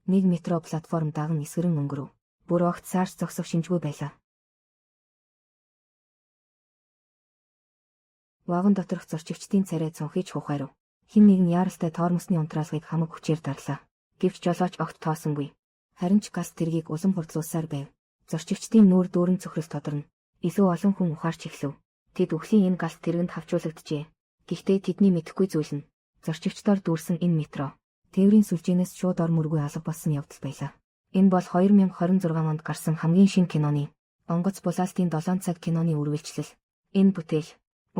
Нэг метро платформ даган эсгэрэн өнгөрөв. Бүр огт саарч зогсох шинжгүй байлаа. Вагон доторх зорчигчдын царай цунхийч хухайрав. Хэн нэгэн яаралтай тормосны унтраалгыг хамаг хүчээр дарлаа. Гэвч жолооч огт тоосонгүй. Харин ч галт тэргийг улам хурдлуулсаар байв. Зорчигчдын нүүр дүүрэн цөхрөл тодорно. Илүү олон хүн ухаарч эхлэв. Тэд үхлийн энэ галт тэргэнд хавчуулагджээ. Гэхдээ тэдний мэдэхгүй зүйл нь зорчигчдоор дүүрсэн энэ метро тээврийн сүлжээнээс шууд ор мөргүй алга болсон явдал байлаа. Энэ бол 2026 онд гарсан хамгийн шинэ киноны Онгоц булаалтын 7 цаг киноны үргэлжлэл. Энэ бүтээл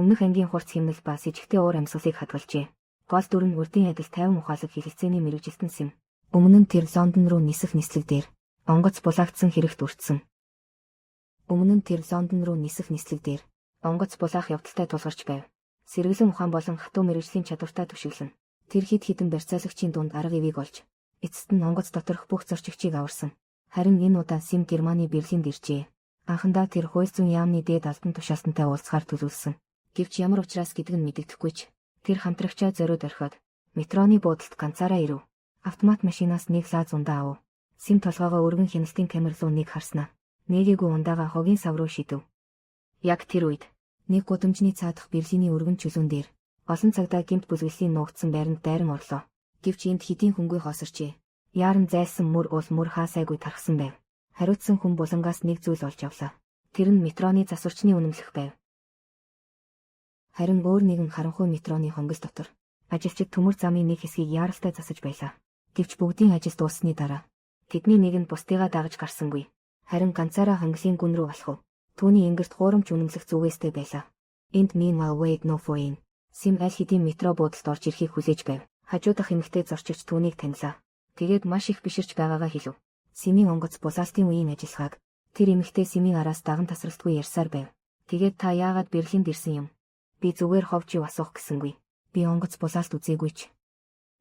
өмнөх ангийн хурц хэмнэл ба сэжигтэй уур амьсгалыг хадгалжээ. Гол дүр нь урдын адил 50 ухаалаг хэлэлцээний мэргэжилтэн Сэм. Өмнө нь тэр Лондон руу нисэх нислэг дээр онгоц булаагдсан хэрэгт өртсөн. Өмнө нь тэр Лондон руу нисэх нислэг дээр онгоц булаах явдалтай тулгарч байв. Сэргэлэн ухаан болон хатуу мэргэжлийн чадвартай түшиглэн. Тэр хэд хэдэн барьцаалагчийн дунд арга ивийг олж, эцэст нь онгоц доторх бүх зорчигчийг аварсан. Харин энэ удаа Сэм Германы Берлинд иржээ. Анхандаа тэр хууль зүйн яамны дээд албан тушаалтантай уулзахаар төлөвлөсөн. Гэвч ямар учраас гэдэг нь мэдэгдэхгүй ч тэр хамтрагчаа зориуд орхиод метроны буудалд ганцаараа ирэв. Автомат машинаас нэг лааз ундаа авав. Сэм толгоогоо өргөн хяналтын камер руу нэг харснаа. Нээгээгүй ундаага хогийн сав руу шидэв. Яг тэр үед нэг гудамжны цаадах Берлиний өргөн чөлөөн дээр олон цагдаа гэмт бүлэглэлийн нуугдсан байранд дайран орлоо. Гэвч энд хэдийн хүнгүй хоосорчээ. Яаран зайлсан мөр уул мөр хаасайгүй тархсан байв. Хариуцсан хүн булангаас нэг зүйл олж авлаа. Тэр нь метроны засварчны үнэмлэх байв. Харин өөр нэгэн харанхуй метроны хонгил дотор ажилчид төмөр замын нэг хэсгийг яаралтай засаж байлаа. Гэвч бүгдийн ажил дууссаны дараа тэдний нэг нь бусдыгаа дагаж гарсангүй. Харин ганцаараа хонглын гүн рүү алхав. Түүний ингэрт хуурамч үнэмлэх зүгээстэй байлаа. Энд meanwhile wait no for in. Сэм аль хэдийн метро буудалд орж ирэхийг хүлээж байв. Хажуудах эмэгтэй зорчигч түүнийг танилаа. Тэгээд маш их биширч байгаагаа хэлв. Сэмийн онгоц булаалтын үеийн ажиллагааг тэр эмэгтэй Сэмийн араас даган тасралтгүй ярьсаар байв. Тэгээд та яагаад Берлинд ирсэн юм? Би зүгээр ховж юу асуух гэсэнгүй. Би онгоц булаалт үзээгүй ч.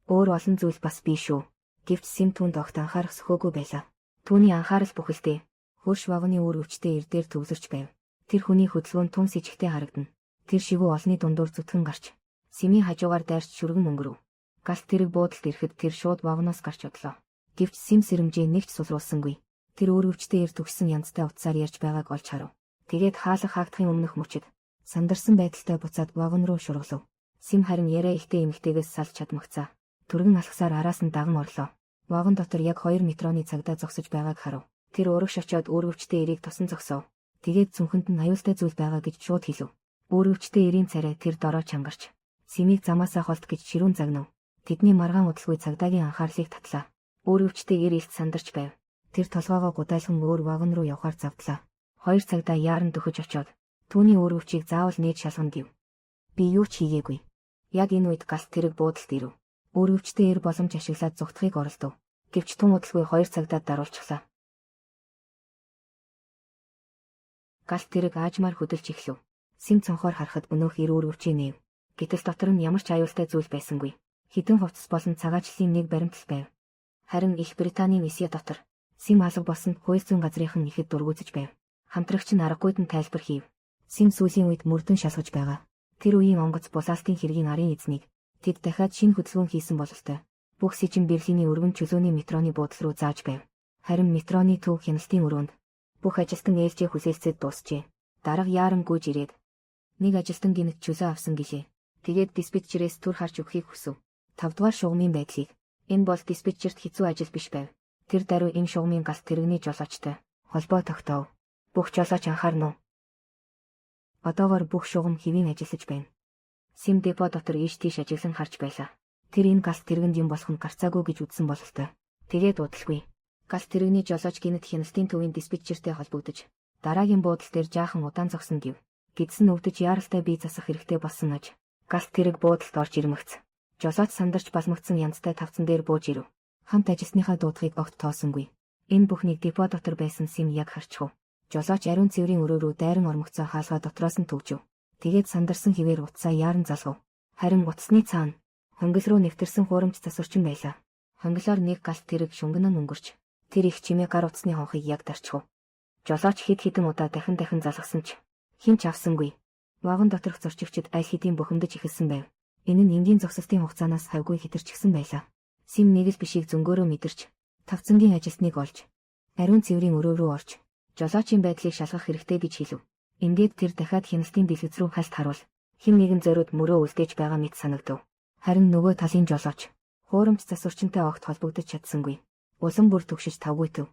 Өөр олон зүйл бас бий шүү. Гэвч Сэм түүнд огт анхаарах сөхөөгүй байлаа. Түүний анхаарал бүхэлдээ хөрш вагоны үр өвчтэй эр дээр төвлөрч байв. Тэр хүний хөдөлгөөн тун сэжигтэй харагдана. Тэр шигүү олны дундуур зүтгэн гарч Сэмийн хажуугаар дайрч шүргэн өнгөрөв. Галт тэрэг буудалд ирэхэд тэр шууд вагоноос гарч одлоо. Гэвч Сэм сэрэмжээ нэг ч сулруулсангүй. Тэр өөр өвчтэй эр төгссөн янзтай утсаар ярьж байгааг олж харав. Тэгээд хаалга хаагдахын өмнөх мөчид сандарсан байдалтай буцаад вагон руу шургалав. Сэм харин яриа ихтэй эмэгтэйгээс салж чадмагцаа. Түргэн алхасаар араас нь даган орлоо. Вагон дотор яг 2 метроны цагдаа зогсож байгааг харав. Тэр урагш очиод үүргэвчтэй эрийг тосон зогсов. Тэгээд цүнхэнд нь аюултай зүйл байгаа гэж шууд хэлв. Үүргэвчтэй эрийн царай тэр дорой чангарч Сэмийг замаасаа холт гэж ширүүн загнав. Тэдний маргаан удалгүй цагдаагийн анхаарлыг татлаа. Үүргэвчтэй эр илт сандарч байв. Тэр толгоогоо гудайлхан өөр вагон руу явахаар завдлаа. Хоёр цагдаа яаран дөхөж очиод түүний үүргэвчийг заавал нээж шалгана гэв. Би юу ч хийгээгүй. Яг энэ үед галт тэрэг буудалд ирэв. Үүргэвчтэй эр боломж ашиглаад зугтахыг оролдов. Гэвч тун удалгүй хоёр цагдаа даруулчихлаа. Галт тэрэг аажмаар хөдөлж эхлэв. Сэм цонхоор харахад өнөөх эр үүргэвчийг нээв. Гэтэл дотор нь ямар ч аюултай зүйл байсангүй. Хэдэн хувцас болон цагаачлалын нэг баримтал байв. Харин Их Британийн Эсия дотор Сэм алга болсон хууль зүйн газрынхан ихэд дургүйцэж байв. Хамтрагч нь аргагүйд нь тайлбар хийв. Сэм сүүлийн үед мөрдөн шалгаж байгаа. Тэр үеийн онгоц булаалтын хэргийн арын эзнийг тэд дахиад шинэ хөдөлгөөн хийсэн бололтой. Бүх сэжин Берлиний өргөн чөлөөний метроны буудал руу зааж байв. Харин метроны төв хяналтын өрөөнд бүх ажилтан ээлжээ хүлээлцээд дуусжээ. Дарга яаран гүйж ирээд нэг ажилтан гинэт чөлөө авсан гэлээ. Тэгээд диспетчерээс түр харж өгөхийг хүсэв. 5 дугаар шугамын байдлыг. Энэ бол диспетчерт хэцүү ажил биш байв. Тэр даруй энэ шугамын галт тэрэгний жолоочтой холбоо тогтоов. Бүх жолооч анхаарна уу? Одоогоор бүх шугам хэвийн ажиллаж байна. Сэм депо дотор ийш тийш ажиглан харж байлаа. Тэр энэ галт тэргэнд юм болох нь гарцаагүй гэж үзсэн бололтой. Тэгээд удалгүй. Галт тэрэгний жолооч гинэт хяналтын төвийн диспетчертэй холбогдож дараагийн буудал дээр жаахан удаан зогсно гэв. Гэдсэн өвдөж яаралтай бие засах хэрэгтэй болсон аж. Галт тэрэг буудалд орж ирмэгц. Жолооч сандарч балмагцсан янзтай тавцан дээр бууж ирэв. Хамт ажилласныхаа дуудахыг огт тоосонгүй. Энэ бүхнийг депо дотор байсан Сэм яг харчихав. Жолооч ариун цэврийн өрөө рүү дайран ормогцоо хаалгаа дотроос нь түгжив. Тэгээд сандарсан хэвээр утсаа яаран залгав. Харин утасны цаана хонгил руу нэвтэрсэн хуурамч засварчин байлаа. Хонглоор нэг галт тэрэг шунганан өнгөрч тэр их чимээ гар утасны хонхыг яг дарчихав. Жолооч хэд хэдэн удаа дахин дахин залгасан ч хэн ч авсангүй. Вагон доторх зорчигчид аль хэдийн бухимдаж эхэлсэн байв. Энэ нь энгийн зогсолтын хугацаанаас хавьгүй хэтэрчихсэн байлаа. Сэм нэг л бишийг зөнгөөрөө мэдэрч Тавцангийн ажилтныг олж ариун цэврийн өрөө рүү орж жолоочийн байдлыг шалгах хэрэгтэй гэж хэлв. Ингээд тэр дахиад хяналтын дэлгэц рүү хальт харуул. Хэн нэгэн зориуд мөрөө үлдээж байгаа мэт санагдав. Харин нөгөө талын жолооч хуурамч засварчинтай огт холбогдож чадсангүй. Улам бүр түгшиж тавгуйтав.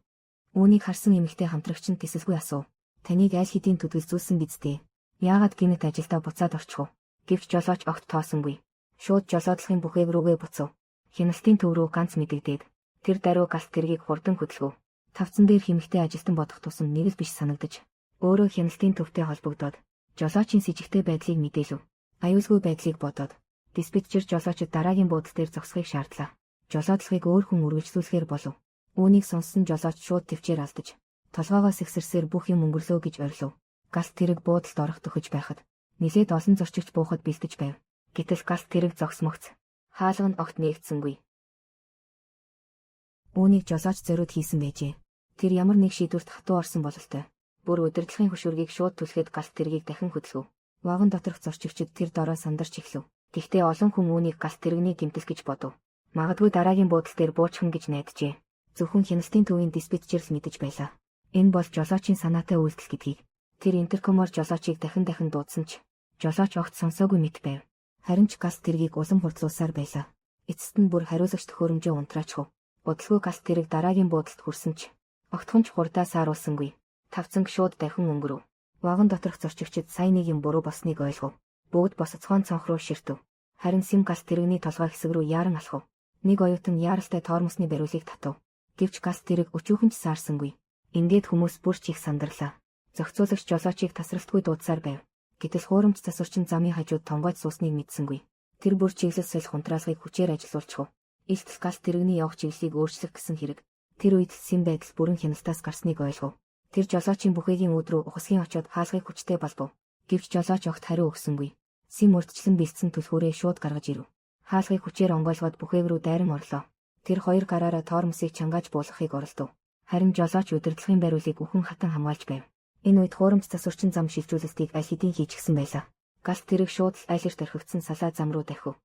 Үүнийг харсан эмэгтэй хамтрагч нь тэсэлгүй асуув. Таныг аль хэдийн түтгэлзүүлсэн биз дээ. Яагаад гинэт ажилдаа буцаад орчих вэ? Гэвч жолооч огт тоосонгүй. Шууд жолоодлохын бүхээг рүүгээ буцав. Хяналтын төв рүү ганц мэдэгдээд тэр даруй галт тэргийг хурдан хөдөлгөв. Тавцан дээр хэмэгтэй ажилтан бодох тусам нэг л биш санагдаж өөрөө хяналтын төвтэй холбогдоод жолоочийн сэжигтэй байдлыг мэдээлв. Аюулгүй байдлыг бодоод диспетчер жолоочид дараагийн буудал дээр зогсохыг шаардлаа. Жолоодлогыг өөр хүн үргэлжлүүлэхээр болов. Үүнийг сонссон жолооч шууд төвчээр алдаж толгоогоо сэгсэрсээр бүх юм өнгөрлөө гэж орилов. Галт тэрэг буудалд орох төхөж байхад нэлээд олон зорчигч буухад бэлдэж байв. Гэтэл галт тэрэг зогсмогц. Хаалга нь огт нээгдсэнгүй. Үүнийг жолооч зориуд хийсэн байжээ. Тэр ямар нэг шийдвэрт хатуу орсон бололтой. Бүр удирдлагын хөшүүргийг шууд түлхэд галт тэргийг дахин хөдөлгөв. Вагон доторх зорчигчид тэр дорой сандарч эхлэв. Гэхдээ олон хүн үүнийг галт тэрэгний гэмтэл гэж бодов. Магадгүй дараагийн буудал дээр буучхан гэж найджээ. Зөвхөн хяналтын төвийн диспетчер л мэдэж байлаа. Энэ бол жолоочийн санаатай үйлдэл гэдгийг. Тэр интеркомоор жолоочийг дахин дахин дуудсан ч жолооч огт сонсоогүй мэт байв. Харин ч галт тэргийг улам хурдлуулсаар байлаа. Эцэст нь бүр хариулагч төхөөрөмжөө унтраачхав. Удалгүй галт тэрэг дараагийн буудалд хүрсэн ч огтхон ч хурдаа сааруулсангүй. Тавцанг шууд дахин өнгөрөв. Вагон доторх зорчигчид сая нэг юм буруу болсныг ойлгов. Бүгд босоцгоон цонх руу ширтэв. Харин сэм галт тэрэгний толгой хэсэг рүү яаран алхав. Нэг оюутан яаралтай тормосны бариулыг татав. Гэвч галт тэрэг өчүүхэн ч саарсангүй. Ингээд хүмүүс бүр ч их сандарлаа. Зохицуулагч жолоочийг тасралтгүй дуудсаар байв. Гэтэл хуурамч засварчин замын хажууд тонгойд суусныг мэдсэнгүй. Тэр бүр чиглэл солих унтраалгыг хүчээр ажилуулчихв. Илтэл галт тэрэгний явах чиглэлийг өөрчлөх гэсэн хэрэг. Тэр үед л сэм байдал бүрэн хяналтаас гарсныг ойлгов. Тэр жолоочийн бүхээгийн үүд рүү ухасгийн очиод хаалгыг хүчтэй балбав. Гэвч жолооч огт хариу өгсөнгүй. Сэм урьдчилан бэлдсэн түлхүүрээ шууд гаргаж ирэв. Хаалгыг хүчээр онгойлгоод бүхээг рүү дайран орлоо. Тэр хоёр гараараа тормосыг чангааж буулгахыг оролдов. Харин жолооч удирдлагын бариулыг үхэн хатан хамгаалж байв. Энэ үед хуурамч засварчин зам шилжүүлэлтийг аль хэдийн хийчихсэн байлаа. Галт тэрэг шууд л аль эрт орхигдсон салаа зам руу дахив.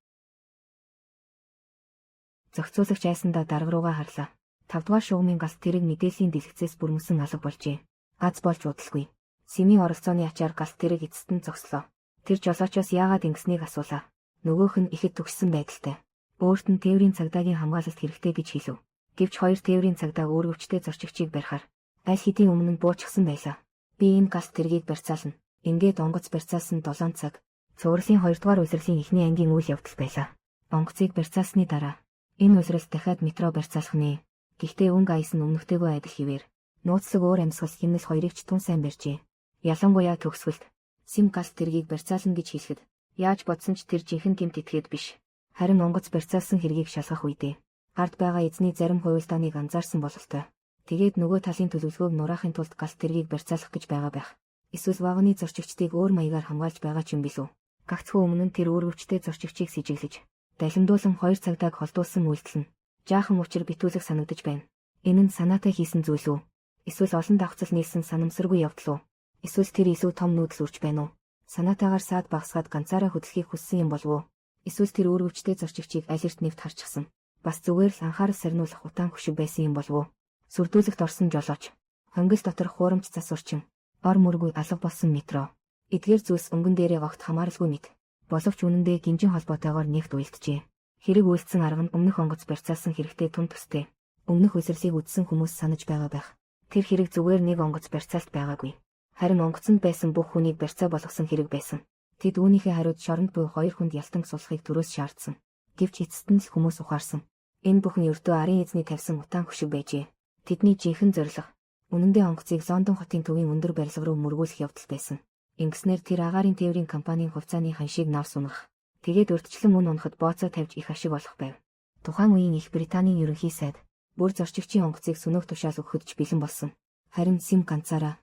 Зохицуулагч айсандаа дарга руугаа харлаа. Тавдугаар шугамын галт тэрэг мэдээллийн дэлгэцээс бүрмөсөн алга болжээ. Аз болж удалгүй. Сэмийн оролцооны ачаар галт тэрэг эцэст нь зогслоо. Тэр жолоочоос яагаад ингэснийг асуулаа. Нөгөөх нь ихэд түгшсэн байдалтай. Өөрт нь тээврийн цагдаагийн хамгаалалт хэрэгтэй гэж хэлв. Гэвч хоёр тээврийн цагдаа үүргэвчтэй зорчигчийг барихаар аль хэдийн өмнө нь буучсан байлаа. Би энэ галт тэргийг барьцаална. Ингээд онгоц барьцаалсан 7 цаг. Цувралын 2 дугаар улирлын эхний ангийн үйл явдал байлаа. Онгоцыг барьцаалсны дараа энэ улиралд дахиад метро барьцаалах нэ. Гэхдээ өнгө аяс нь өмнөхтэйгөө адил хэвээр. Нууцлаг өөр амьсгал химнэл хоёрыг ч тун сайн барьжээ. Ялангуяа төгсгөлд сэм галт тэргийг барьцаална гэж хэлэхэд яаж бодсон ч тэр жинхэнэ гэмт итгээд биш. Харин онгоц барьцаалсан хэргийг шалгах үедээ ард байгаа эзний зарим хувилдааныг анзаарсан бололтой. Тэгээд нөгөө талын төлөвлөгөөг нураахын тулд галт тэргийг барьцаалах гэж байгаа байх. Эсвэл вагоны зорчигчдыг өөр маягаар хамгаалж байгаа ч юм билүү. Гагцхүү өмнө нь тэр үүргэвчтэй зорчигчийг сэжиглэж, далимдуулан хоёр цагдааг холдуулсан үйлдэл нь жаахан учир битүүлэх санагдаж байна. Энэ нь санаатай хийсэн зүйл үү? Эсвэл олон давхцал нийлсэн санамсаргүй явдал уу? Эсвэл тэр илүү том нүүдэл үрж байна уу? Санаатайгаар саад багасгаад ганцаараа хөдлөхийг хүссэн юм болов уу? Эсвэл тэр үүргэвчтэй зорчигчийг аль эрт нэвт харчихсан. Бас зүгээр л анхаарал сарниулах утаан хөшиг байсан юм болов уу? Сүрдүүлэгт орсон жолооч. Хонгил дотор хуурамч засварчин. Ор мөргүй алга болсон метро. Эдгээр зүйлс өнгөн дээрээ огт хамааралгүй мэт. Боловч үнэндээ гинжин холбоотойгоор нэгт уялджээ. Хэрэг үйлдсэн арга нь өмнөх онгоц барьцаалсан хэрэгтэй тун төстэй. Өмнөх улирлыг үзсэн хүмүүс санаж байгаа байх. Тэр хэрэг зүгээр нэг онгоц барьцаалт байгаагүй. Харин онгоцонд байсан бүх хүнийг барьцаа болгосон хэрэг байсан. Тэд үүнийхээ хариуд шоронд буй хоёр хүнд ялтан сулахыг төрөөс шаардсан. Гэвч эцэст нь л хүмүүс ухаарсан. Энэ бүхэн ердөө арын эзний тавьсан утаан хөшиг байжээ. Тэдний жинхэнэ зорилго үнэндээ онгоцыг Лондон хотын төвийн өндөр барилга руу мөргүүлэх явдал байсан. Ингэснээр тэр агаарын тээврийн компанийн хувьцааны ханшийг навс унах. Тэгээд урьдчилан үн унахад бооцоо тавьж их ашиг олох байв. Тухайн үеийн Их Британийн ерөнхий сайд бүр зорчигчийн онгоцыг сөнөөх тушаал өгөхөд ч бэлэн болсон. Харин сэм ганцаараа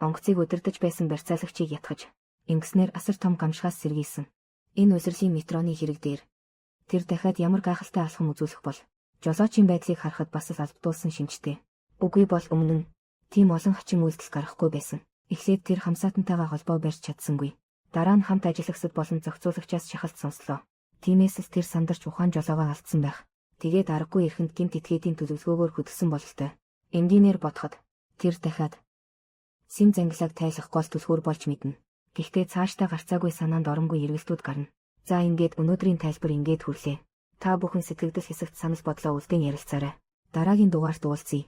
онгоцыг удирдах байсан барьцаалагчийг ятгах ингэснээр асар том гамшигаас сэргийлсэн. Энэ улирлын метроны хэрэг дээр тэр дахиад ямар гайхалтай алхам үзүүлэх бол жолоочийн байдлыг харахад бас л албадуулсан шинжтэй. Үгүй бол өмнө нь тийм олон хачин үйлдэл гаргахгүй байсан. Эхлээд тэр хамсаатантайгаа холбоо барьж чадсангүй. Дараа нь хамт ажиллагсад болон зохицуулагчаас шахалт сонслоо. Тиймээс л тэр сандарч ухаан жолоогоо алдсан байх. Тэгээд аргагүй эрхэнд гэмт этгээдийн төлөвлөгөөгөөр хөдөлсөн бололтой. Энгийнээр бодоход тэр дахиад сэм зангилааг тайлах гол түлхүүр болж мэднэ. Гэхдээ цаашдаа гарцаагүй санаанд оромгүй эргэлтүүд гарна. За, ингээд өнөөдрийн тайлбар ингээд хүрлээ. Та бүхэн сэтгэгдэл хэсэгт санал бодлоо үлдээн ярилцаарай. Дараагийн дугаарт уулзъя.